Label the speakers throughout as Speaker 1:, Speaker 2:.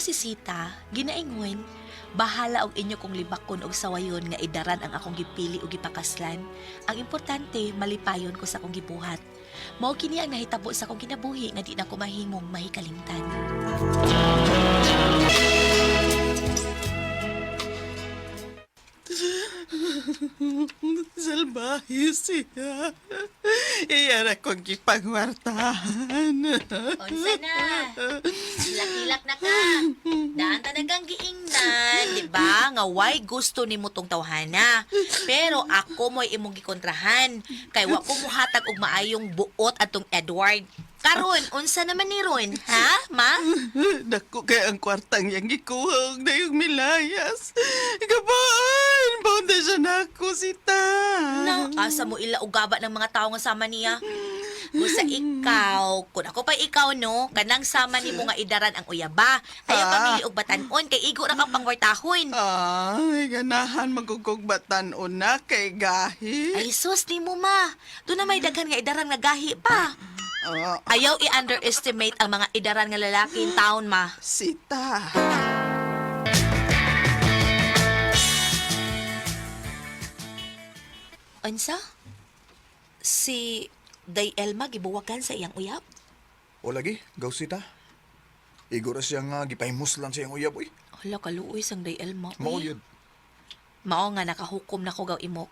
Speaker 1: Ako si Sita, ginaingon, bahala og inyo kong libakon og sawayon nga idaran ang akong gipili og gipakaslan. Ang importante, malipayon ko sa akong gibuhat. Mao kini ang nahitabo sa akong kinabuhi nga di na ko mahimong mahikalimtan.
Speaker 2: Salbahe siya. Iyan akong gipangwartahan.
Speaker 1: Unsa na? Hilak-hilak na ka. Daan ta kang giingnan, di ba? Nga why gusto nimo tong tawhana. Pero ako mo'y imong gikontrahan. Kay wa ko muhatag og maayong buot atong Edward. Karon, unsa naman ni ron, ha, ma?
Speaker 2: Dako kay ang kwartang iyang gikuha og dayong milayas. Gabaan! Bounda siya na ako, sita.
Speaker 1: Na, asa mo ila ugaba ng mga tao nga sama niya? Busa ikaw, kung ako pa ikaw no, kanang sama nimo nga idaran ang uyaba. Ayaw pamili og batan-on kay igo ra kang pangwartahon.
Speaker 2: Ay, ganahan magugog batan-on na kay gahi.
Speaker 1: Ay sus nimo ma. Doon na may daghan nga idaran nga gahi pa.
Speaker 2: Ah,
Speaker 1: Ayaw i-underestimate ang mga idaran nga lalaki in town ma.
Speaker 2: Sita.
Speaker 1: Unsa? Si Day Elma gibuwagan sa iyang uyab?
Speaker 3: O lagi, gaw sita. Igo ra siya nga gipahimuslan sa iyang uyab uy.
Speaker 1: Hala kaluoy sang Day Elma. uy.
Speaker 3: Mao yun.
Speaker 1: Mao nga nakahukom na ko gaw imok.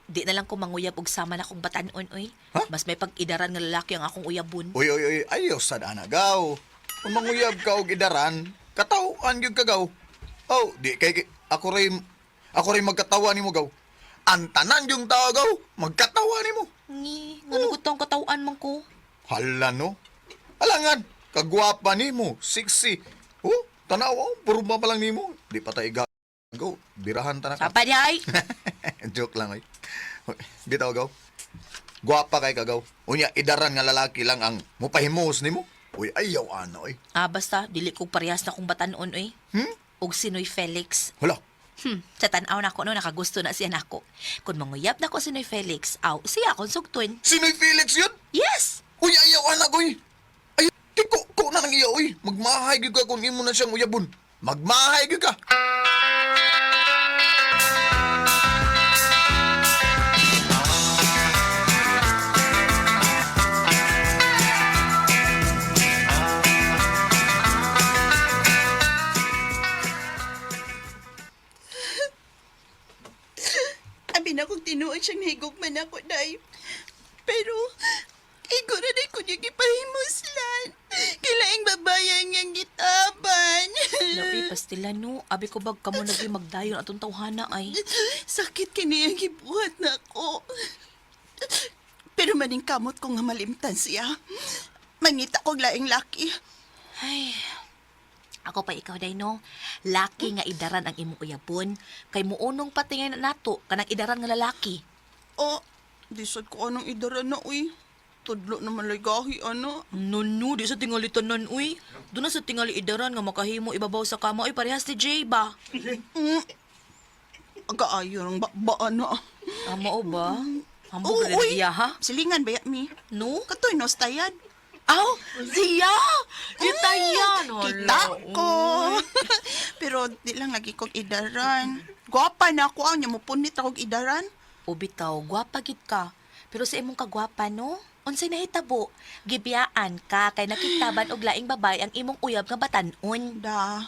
Speaker 1: Di na lang ko manguyab og sama na kong batan-on oy.
Speaker 3: Ha?
Speaker 1: Mas may pag-idaran nga lalaki ang akong uyabon.
Speaker 3: Uy, uy, uy, ayaw sad ana gaw. Kung manguyab ka og idaran, kataw-an gyud ka gaw. Oh, di kay ako ray magkatawa nimo gaw. Ang tanan yung tao gaw, magkatawa nimo.
Speaker 1: Ngi, nga oh. tong katawan man ko.
Speaker 3: Hala no. Alangan, kagwapa nimo, sexy. Oh, tanaw oh, purma pa lang nimo. Di pa tayo gaw. Birahan ta na ka.
Speaker 1: Sapa di ay.
Speaker 3: Joke lang oy. Bitaw gaw. Gwapa kay kagaw. Unya idaran nga lalaki lang ang mupahimos nimo. Uy, ayaw ana oy.
Speaker 1: Ah, basta dili ko parehas na kong batan-on oy.
Speaker 3: Hmm?
Speaker 1: Og si Noy Felix.
Speaker 3: Hala.
Speaker 1: Sa tan-aw nako no nakagusto na siya nako. Kung manguyab nako si Noy Felix, aw siya akong sugton.
Speaker 3: Sino'y Felix yun?
Speaker 1: Yes.
Speaker 3: Uy, ayaw anak oy. Ay, tiko ko na nang iya oy. Magmahay gyud ka kung imo na siyang uyabon. Magmahay gyud ka.
Speaker 2: Abi na kong tinuod siyang nahigugman ako, day. Pero, igo na day ko niya gipahimuslan. Kilaing babae ang niyang gitaban.
Speaker 1: Labi pastila no, abi ko bag kamo nagi magdayon atong tawhana ay.
Speaker 2: Sakit kini ang gibuhat na ako. Pero maning kamot ko nga malimtan siya. Mangita kog laing laki.
Speaker 1: Ay. Ako pa ikaw day no. Laki nga idaran ang imong uyabon kay muunong patingay na nato kanang idaran nga lalaki.
Speaker 2: O, di sad ko anong idara na, uy. Tudlo naman lay gahi, ano.
Speaker 1: No, no, di sa tingali tanan, uy. Doon na sa tingali idaran nga makahimo ibabaw sa kama, uy, parehas ni Jay ba?
Speaker 2: Agaayo ang bakba, ano.
Speaker 1: Amo o ba? Hambog
Speaker 2: Oo,
Speaker 1: na
Speaker 2: uy.
Speaker 1: iya, ha?
Speaker 2: Silingan ba mi?
Speaker 1: No?
Speaker 2: Katoy nos tayad.
Speaker 1: Aw, siya! Itayan!
Speaker 2: Kita ko. Pero di lang lagi kog idaran. Gwapa na ako ang mupunit akong idaran.
Speaker 1: O bitaw, gwapa gid ka. Pero sa imong kagwapa, no? Unsay nahitabo? Gibiyaan ka kay nakitaban og laing babae ang imong uyab nga batan-on.
Speaker 2: Da.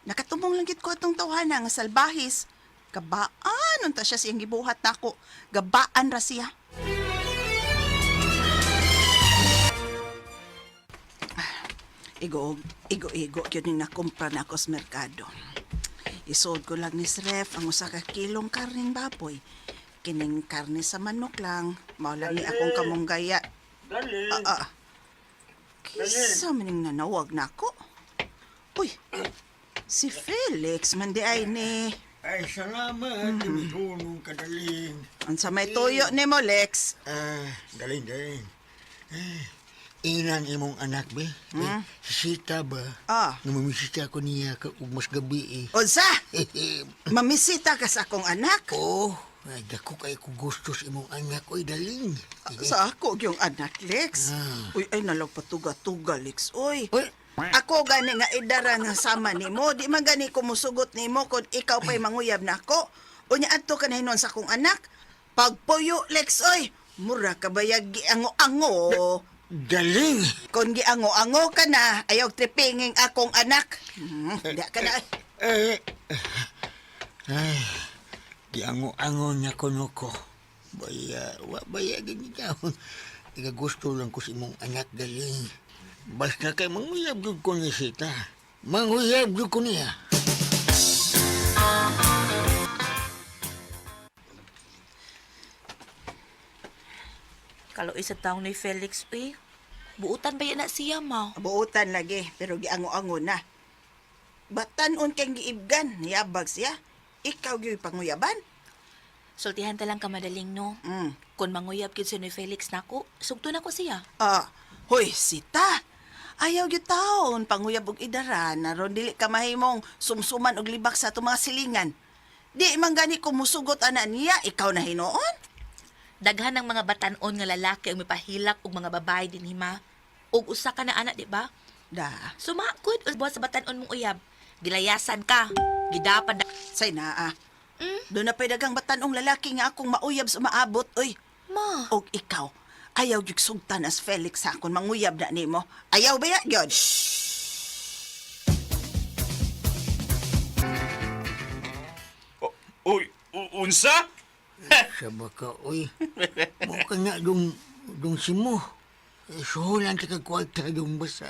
Speaker 2: Nakatumong lang gid ko atong tawhana nga salbahis. Gabaan unta siya siyang gibuhat nako. Gabaan ra siya. Igo, igo, igo, yun yung nakumpra na ako sa merkado. Isuod ko lang ni Sref ang usa ka kilong karning baboy. Kining karne sa manok lang. Mao lang ni akong kamunggaya.
Speaker 4: Dali.
Speaker 2: Ah, ah. Kisa maning nanawag na ako. Uy, si Felix man di ay ni.
Speaker 4: Ay, salamat. Mm. Ka, daling.
Speaker 2: Unsa may tuyo ni mo, Lex?
Speaker 4: Ah, daling, daling. Eh, inang imong anak, be. Hmm? Si Sita ba?
Speaker 2: Ah.
Speaker 4: Namamisita ko niya ka ug mas gabi eh.
Speaker 2: Unsa? Mamisita ka sa akong anak?
Speaker 4: Oh, ay, dako kay ko gusto sa imong anak, oy, daling.
Speaker 2: Sa ako yung anak, Lex.
Speaker 4: Ah.
Speaker 2: Uy, ay nalag patuga-tuga, Lex. Uy.
Speaker 4: Uy,
Speaker 2: Ako gani nga idara nga sama nimo, di man gani ko musugot nimo kon ikaw pa'y manguyab nako. Unya adto ka na hinuon sa akong anak. Pagpuyo Lex oy, mura ka bayag giango-ango.
Speaker 4: Galing!
Speaker 2: Kon giango-ango ka na, ayaw tripinging akong anak. Di ka na.
Speaker 4: Eh, ay, giango-ango na kuno ko. Baya, wa baya gini taon. Ikagusto lang ko sa imong anak galing. Basta kay manguyab jud ko ni Sita. Manguyab jud ko niya.
Speaker 1: Kaloy sa taong ni Felix, uy. Buutan ba yan na siya, ma?
Speaker 2: Buutan lagi, pero giango-ango na. Batan-on kang giibgan, niyabag siya. Ikaw gyud panguyaban.
Speaker 1: Sultihan ta lang kamadaling, no? Kung manguyab gyud si ni Felix nako, sugto na ko siya.
Speaker 2: Ah, hoy, sita. Ayaw gyud taon panguyab og idaran aron dili ka mahimong sumsuman og libak sa atong mga silingan. Di man gani ko musugot ana niya, ikaw na hinuon.
Speaker 1: Daghan ng mga batan-on nga lalaki ang mipahilak og mga babae dinhi ma. Og usa ka na anak, di ba?
Speaker 2: Da,
Speaker 1: Sumakod buhat sa batan-on mong uyab. Gilayasan ka. Gidapan da.
Speaker 2: say naa. Doon na pa'y dagang batanong lalaki nga akong mauyab sa maabot, oy.
Speaker 1: Ma.
Speaker 2: Og ikaw, ayaw gyud sugtan as Felix sa akong manguyab na nimo. Ayaw ba ya, gyud?
Speaker 5: Uy, unsa?
Speaker 4: Sa baka, uy. Mukha nga dung, dung si mo. Suhulan ta kag kwarta dung basta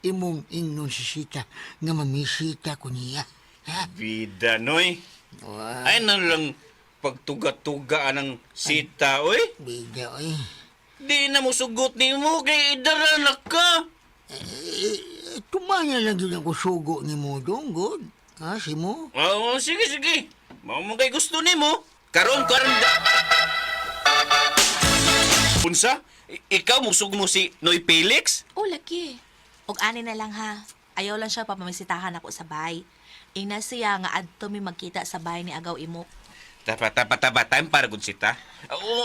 Speaker 4: imong ingnon si Sita nga mamisita ko niya. Ha?
Speaker 5: Bida, noy.
Speaker 4: Wa,
Speaker 5: Ay na lang pagtuga-tuga anang sita, oy.
Speaker 4: bida, uy.
Speaker 5: Di na mo sugot ni mo kay idara na ka.
Speaker 4: Eh, tumana lang yun ako sugo ni mo dong, god. Ha, si mo?
Speaker 5: Oo, sige, sige. Mao mo kay gusto ni mo. Karon karon da. Unsa? Ikaw musug mo si Noy Felix?
Speaker 1: Oh, laki. Og ani na lang ha. Ayaw lang siya papamisitahan ako sa bay. Ingna siya nga adto mi magkita sa bay ni Agaw Imok.
Speaker 5: Tapa tapa tapa time para gud sita.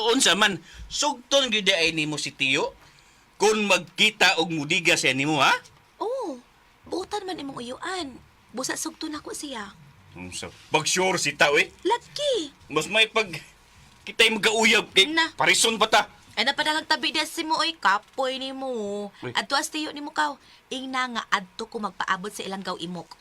Speaker 5: Unsa man sugton gyud ay nimo si Tiyo? Kung magkita og mudiga siya nimo ha?
Speaker 1: Oh, buutan man imong uyuan. Busa sugton ako siya.
Speaker 5: Unsa? Pag sure sita oy.
Speaker 1: Laki.
Speaker 5: Mas may pag kita'y magauyab kay
Speaker 1: Na.
Speaker 5: parison pa ta.
Speaker 1: Ay napadagag tabi diya si mo oy kapoy nimo.
Speaker 5: Uy.
Speaker 1: Adto as tiyo nimo kaw. Ingna nga adto ko magpaabot sa ilang gaw imok.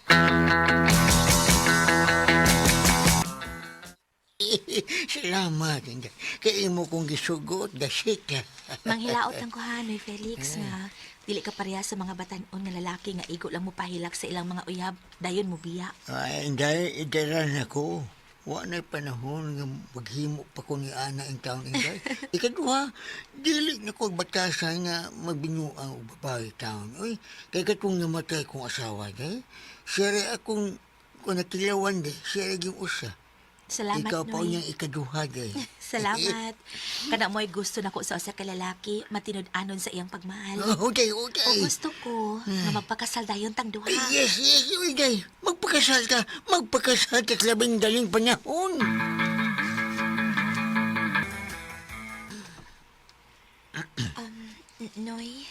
Speaker 4: Salamat. Inday. Kay imo kong gisugot, gasita.
Speaker 1: Manghilaot lang ko ha, Noy Felix nga dili ka pareha sa mga batan-on nga lalaki nga igo lang mo pahilak sa ilang mga uyab, dayon mo biya.
Speaker 4: Ay, inday, idaran ako. Wa na'y panahon nga maghimo pa ko ni Ana in town, inday. Ikaduha, dili na ko batasan nga magbinuang og babae taon. Uy, kay katong namatay kong asawa, day. Siya rin akong kung nakilawan, day. Siya rin yung usa.
Speaker 1: Salamat,
Speaker 4: Ikaw pa
Speaker 1: Noy.
Speaker 4: niyang ikaduha, day.
Speaker 1: Salamat. Kana mo'y gusto nako sa usa ka lalaki, matinud-anon sa iyang pagmahal.
Speaker 4: Okay,
Speaker 1: O
Speaker 4: okay.
Speaker 1: gusto ko nga magpakasal dayon tang duha.
Speaker 4: Ay, yes, yes, uy, day. Magpakasal ka. Magpakasal ka sa labing daling panahon.
Speaker 1: Noy,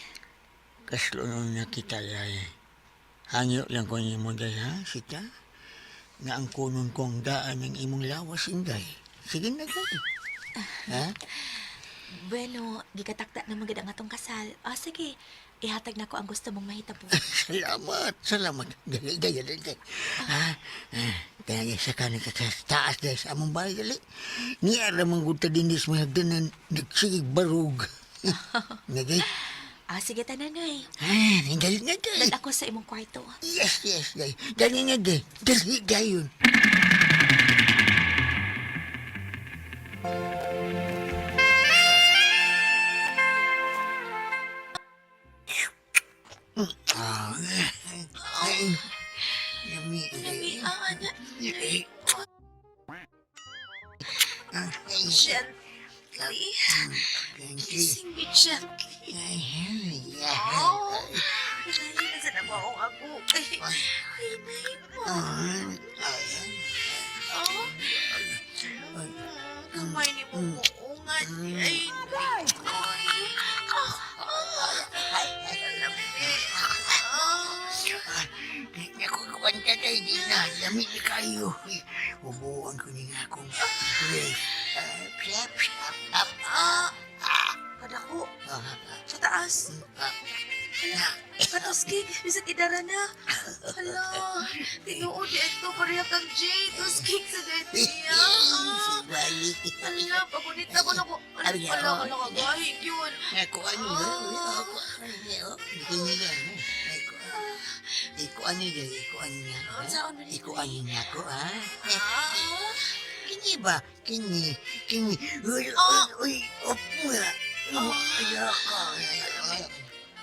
Speaker 4: Kaslunon na kita, yay. Hangyo lang ko nimo day, ha, sita? Nga ang kunon kong daan ng imong lawas, inday. Sige na, day. Ha?
Speaker 1: bueno, gikatakta na magid ang atong kasal. Ah, sige. Ihatag na ko ang gusto mong mahitabo.
Speaker 4: Salamat, salamat. Dali, dali, dali, dali. Ha? Ah, Kaya sa kanin ka sa taas dahil sa among bahay, dali. Niya ramang guta dinis may hagdanan, nagsigig barug. Nagay.
Speaker 1: Ah, sige tanan, Noy.
Speaker 4: Ah, dali na, day.
Speaker 1: Dad ako sa imong kwarto.
Speaker 4: Yes, yes, day. Dali na, day. Dali, dayon. Ah, ay, yummy.
Speaker 1: Gently.
Speaker 4: Gently.
Speaker 1: me gently.
Speaker 4: Ay, yeah.
Speaker 1: Oh, nasa na mo akong ako. Ay, ay, nay mo. Oh. Kamay ni mo muungan. Ay, nay. Ay, ah, ah. Ay, lamig. Ah.
Speaker 4: Lami ni kayo. Ubuan ko ni nga akong breath. Ah, piyap, piyap, piyap.
Speaker 1: Ah! Kadako. Sa taas. Hala, katuskig. Bisag idara na. Hala, tinuod ito. Pareha kang Jay. Tuskig sa dito niya.
Speaker 4: Si Balik.
Speaker 1: Hala, pagunita ko na ko. Hala,
Speaker 4: Abi,
Speaker 1: hala,
Speaker 4: oh.
Speaker 1: nakagahig yun.
Speaker 4: Ako ano ako ano kini yan. Ako Iko ano niya, iko ano niya.
Speaker 1: Ah, saan man
Speaker 4: Iko ano niya ko, ha?
Speaker 1: Ah!
Speaker 4: Kini ba? Kini, kini. Uy, uy,
Speaker 1: Ah.
Speaker 4: uy, opo na. Oh, ayoko.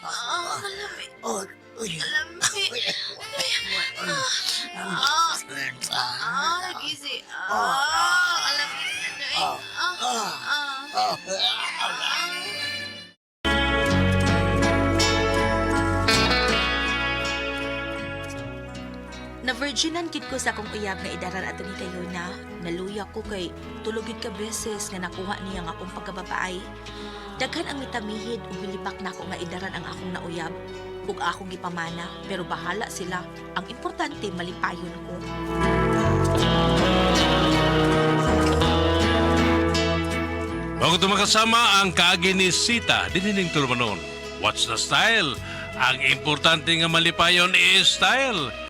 Speaker 1: Ah, kalami.
Speaker 4: Oh, uy.
Speaker 1: Kalami.
Speaker 4: Uy,
Speaker 1: Ah,
Speaker 4: ah,
Speaker 1: ah, nagisi. Ah, kalami. Ah, ah, ah. Na-virginan kid ko sa akong uyab nga idaran ato ni Kayuna. Naluya ko kay tulog gid ka beses nga nakuha niya ang akong pagkababae. Daghan ang mitamihid ug milipak nako nga idaran ang akong nauyab ug akong gipamana pero bahala sila. Ang importante malipayon ko.
Speaker 6: Bago ito makasama ang kaagi ni Sita, dinining tulumanon. What's the style? Ang importante nga malipayon is style.